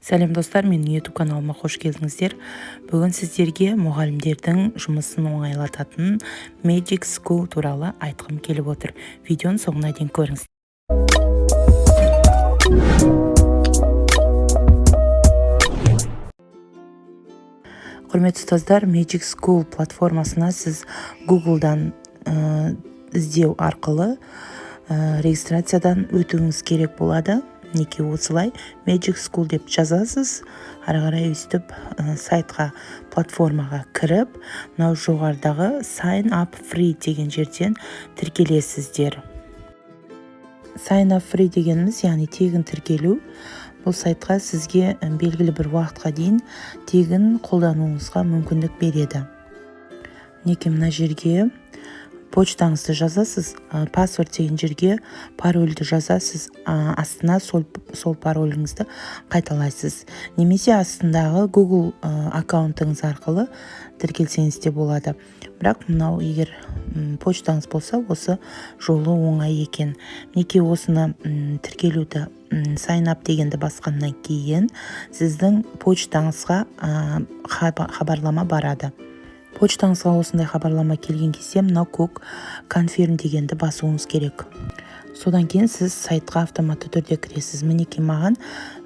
Сәлем, достар! Менің YouTube каналыма қош келдіңіздер! Бүгін сіздерге мұғалімдердің жұмысын оңайлататын Magic School туралы айтқым келіп отыр. Видеоның соңына дейін көріңіз. Құрметті ұстаздар, Magic School платформасына сіз Google'дан іздеу арқылы регистрациядан өтуіңіз керек болады. Мінекей, осылай Magic School деп жазасыз. Ары қарай өйстіп сайтқа, платформаға кіріп, мынау жоғарыдағы Sign up free деген жерден тіркелесіздер. Sign up free дегеніміз, яғни тегін тіркелу. Бұл сайтқа сізге белгілі бір уақытқа дейін тегін қолдануыңызға мүмкіндік береді. Мінекей, мына жерге почтаңызды жазасыз, password деген жерге парольді жазасыз, астына сол пароліңізді қайталайсыз немесе астындағы Google аккаунтыңыз арқылы тіркелсеңіз де болады. Бірақ мынау егер почтаңыз болса, осы жолы оңай екен. Мінекей, осыны тіркелуді, sign up дегенді басқаннан кейін сіздің почтаңызға хабарлама барады. Почтаңызға осындай хабарлама келген кезде мынау көк confirm дегенді басуыңыз керек. Содан кейін сіз сайтқа автоматты түрде кіресіз. Мінекей, маған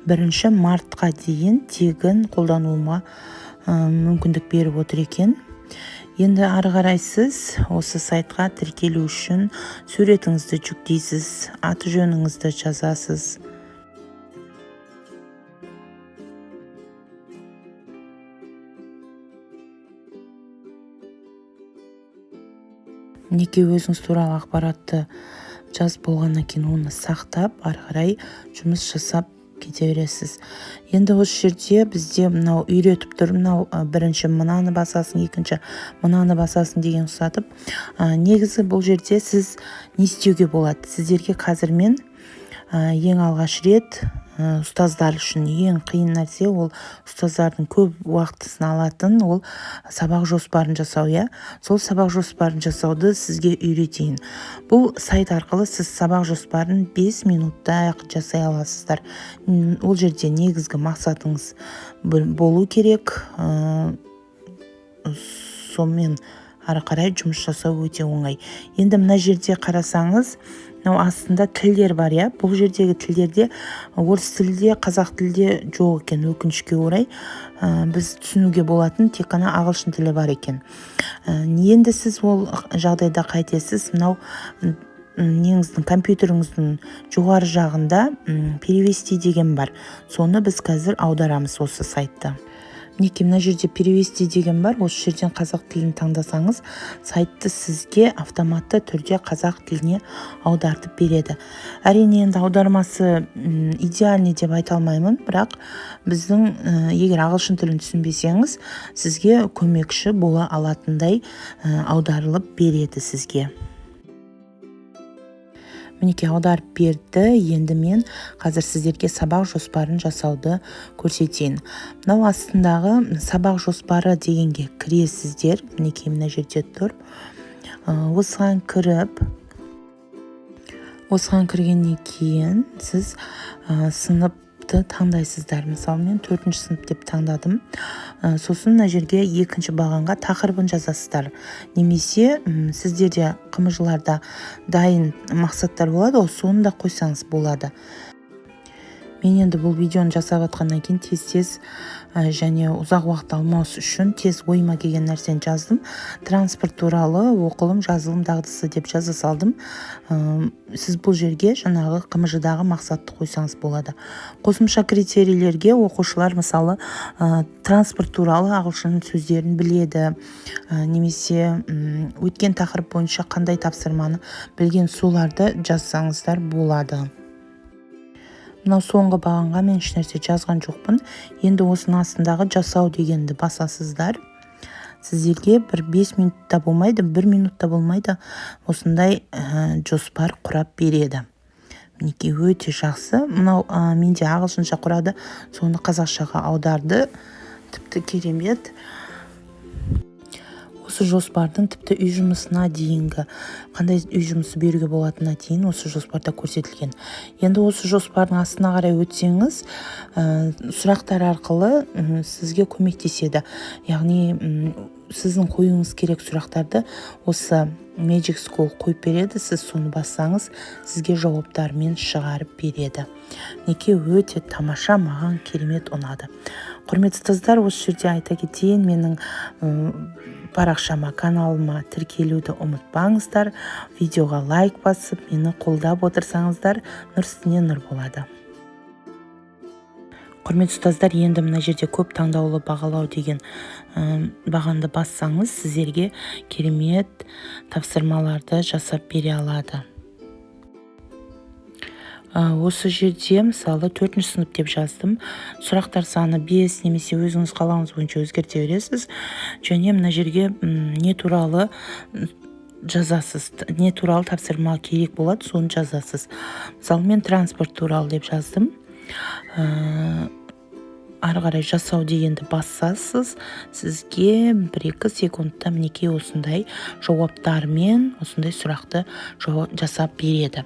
1 мартқа дейін тегін қолдануыма мүмкіндік беріп отыр екен. Енді ары қарай сіз осы сайтқа тіркелу үшін суретіңізді жүктейсіз, аты жөніңізді жазасыз. Мінекей, өзіңіз туралы ақпаратты жазып болғаннан кейін оны сақтап, ары қарай жұмыс жасап кете бересіз. Енді осы жерде бізде мынау үйретіп тұр, мынау бірінші мынаны басасың, екінші мынаны басасың деген ұқсатып. Негізі бұл жерде сіз не істеуге болады? Сіздерге қазір мен ең алғаш рет ұстаздар үшін ең қиын нәрсе, ол ұстаздардың көп уақытысын алатын, ол сабақ жоспарын жасау, иә. Сол сабақ жоспарын жасауды сізге үйретейін. Бұл сайт арқылы сіз сабақ жоспарын 5 минутта ақ жасай аласыздар. Ол жерде негізгі мақсатыңыз болу керек, сонымен ары қарай жұмыс жасау өте оңай. Енді мына жерде қарасаңыз, мынау астында тілдер бар, иә. Бұл жердегі тілдерде орыс тілі де, қазақ тілі де жоқ екен, өкінішке орай. Біз түсінуге болатын тек қана ағылшын тілі бар екен. Енді сіз ол жағдайда қайтесіз? Мынау неңіздің, компьютеріңіздің жоғары жағында «Перевести» деген бар. Соны біз қазір аударамыз осы сайтты. Мінекей, мына жерде «Перевести» деген бар. Осы жерден қазақ тілін таңдасаңыз, сайтты сізге автоматты түрде қазақ тіліне аудартып береді. Әрине, енді аудармасы идеальный деп айта алмаймын, бірақ біздің егер ағылшын тілін түсінбесеңіз, сізге көмекші бола алатындай аударылып береді сізге. Мінекей, аударып берді. Енді мен қазір сіздерге сабақ жоспарын жасауды көрсетейін. Мынау астындағы «Сабақ жоспары» дегенге кіресіздер. Мінекей, мына жерде тұр. Осыған кіріп, осыған кіргеннен кейін сіз сыныпты таңдайсыздар. Мысалы, мен төртінші сынып деп таңдадым. Сосын мына жерге, екінші бағанға тақырыбын жазасыздар немесе сіздерде ҚМЖ-ларда дайын мақсаттар болады ғой, соны да қойсаңыз болады. Мен енді бұл видеоны жасап жатқаннан кейін тез тез және ұзақ уақыт алмас үшін тез ойыма келген нәрсені жаздым. «Транспорт туралы оқылым жазылым дағдысы» деп жаза салдым. Сіз бұл жерге жаңағы ҚМЖ-дағы мақсатты қойсаңыз болады. Қосымша критерийлерге оқушылар, мысалы, транспорт туралы ағылшын сөздерін біледі немесе өткен тақырып бойынша қандай тапсырманы білген, соларды жазсаңыздар болады. Мынау соңғы бағанға мен ешнәрсе жазған жоқпын. Енді осының астындағы «Жасау» дегенді басасыздар. Сіздерге бір 5 минутта болмайды, бір минутта болмайды, осындай жоспар құрап береді. Мінекей, өте жақсы. Мынау менде ағылшынша құрады, соны қазақшаға аударды. Тіпті керемет. Осы жоспардың тіпті үй жұмысына дейінгі, қандай үй жұмысы беруге болатынына дейін осы жоспарда көрсетілген. Енді осы жоспардың астына қарай өтсеңіз, сұрақтар арқылы сізге көмектеседі, яғни сіздің қоюыңыз керек сұрақтарды осы Magic School қойып береді. Сіз соны бассаңыз, сізге жауаптарымен шығарып береді. Мінекей, өте тамаша, маған керемет ұнады. Құрметті ұстаздар, осы жерде айта кетейін, менің парақшама, каналыма тіркелуді ұмытпаңыздар. Видеоға лайк басып, мені қолдап отырсаңыздар, нұр үстіне нұр болады. Құрметті ұстаздар, енді мына жерде «Көп таңдаулы бағалау» деген бағанды бассаңыз, сіздерге керемет тапсырмаларды жасап бере алады. Осы жерде, мысалы, төртінші сынып деп жаздым, сұрақтар саны 5 немесе өзіңіз қалауыңыз бойынша өзгерте бересіз. Және мына жерге не туралы жазасыз, не туралы тапсырма керек болады, соны жазасыз. Мысалы, мен «Транспорт туралы» деп жаздым. Ары қарай «Жасау» дегенді бассаңыз, сізге 1-2 секундта, мінекей, осындай жауаптармен осындай сұрақты жасап береді.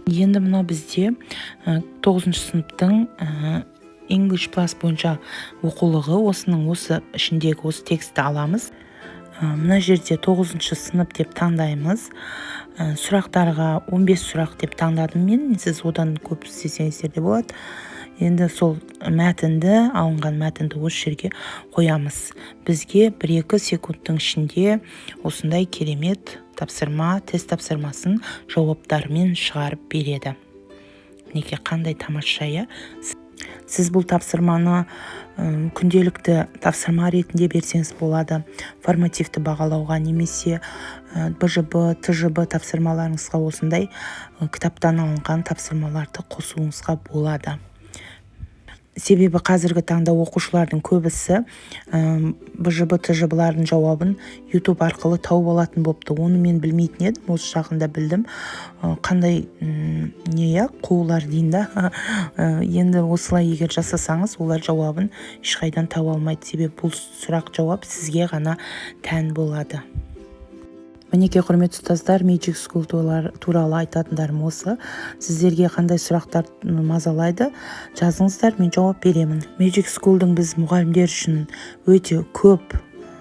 Енді мынау бізде тоғызыншы сыныптың English Plus бойынша оқулығы. Осының осы ішіндегі осы текстті аламыз. Мына жерде тоғызыншы сынып деп таңдаймыз. Сұрақтарға 15 сұрақ деп таңдадым мен, сіз одан көп істесеңіздер де болады. Енді сол мәтінді, алынған мәтінді осы жерге қоямыз. Бізге 1-2 секундтың ішінде осындай керемет тапсырма, тест тапсырмасын жауаптарымен шығарып береді. Мінекей, қандай тамаша, иә? Сіз бұл тапсырманы күнделікті тапсырма ретінде берсеңіз болады формативті бағалауға немесе БЖБ, ТЖБ тапсырмаларыңызға осындай кітаптан алынған тапсырмаларды қосуыңызға болады. Себебі қазіргі таңда оқушылардың көбісі БЖБ, ТЖБ-лардың жауабын YouTube арқылы тауып алатын болыпты. Оны мен білмейтін едім, осы жақында білдім. Қандай не, иә, қулар дейін да. Енді осылай егер жасасаңыз, олар жауабын ешқайдан таба алмайды, себебі бұл сұрақ жауап сізге ғана тән болады. Мінекей, құрметті ұстаздар, Magic School туралы айтатындарым осы. Сіздерге қандай сұрақтар мазалайды, жазыңыздар, мен жауап беремін. Magic Schoolдың біз мұғалімдер үшін өте көп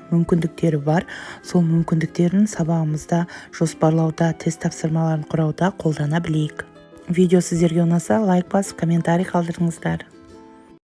мүмкіндіктері бар. Сол мүмкіндіктерін сабағымызда жоспарлауда, тест тапсырмаларын құрауда қолдана білейік. Видео сіздерге ұнаса, лайк басып, комментарий қалдырыңыздар.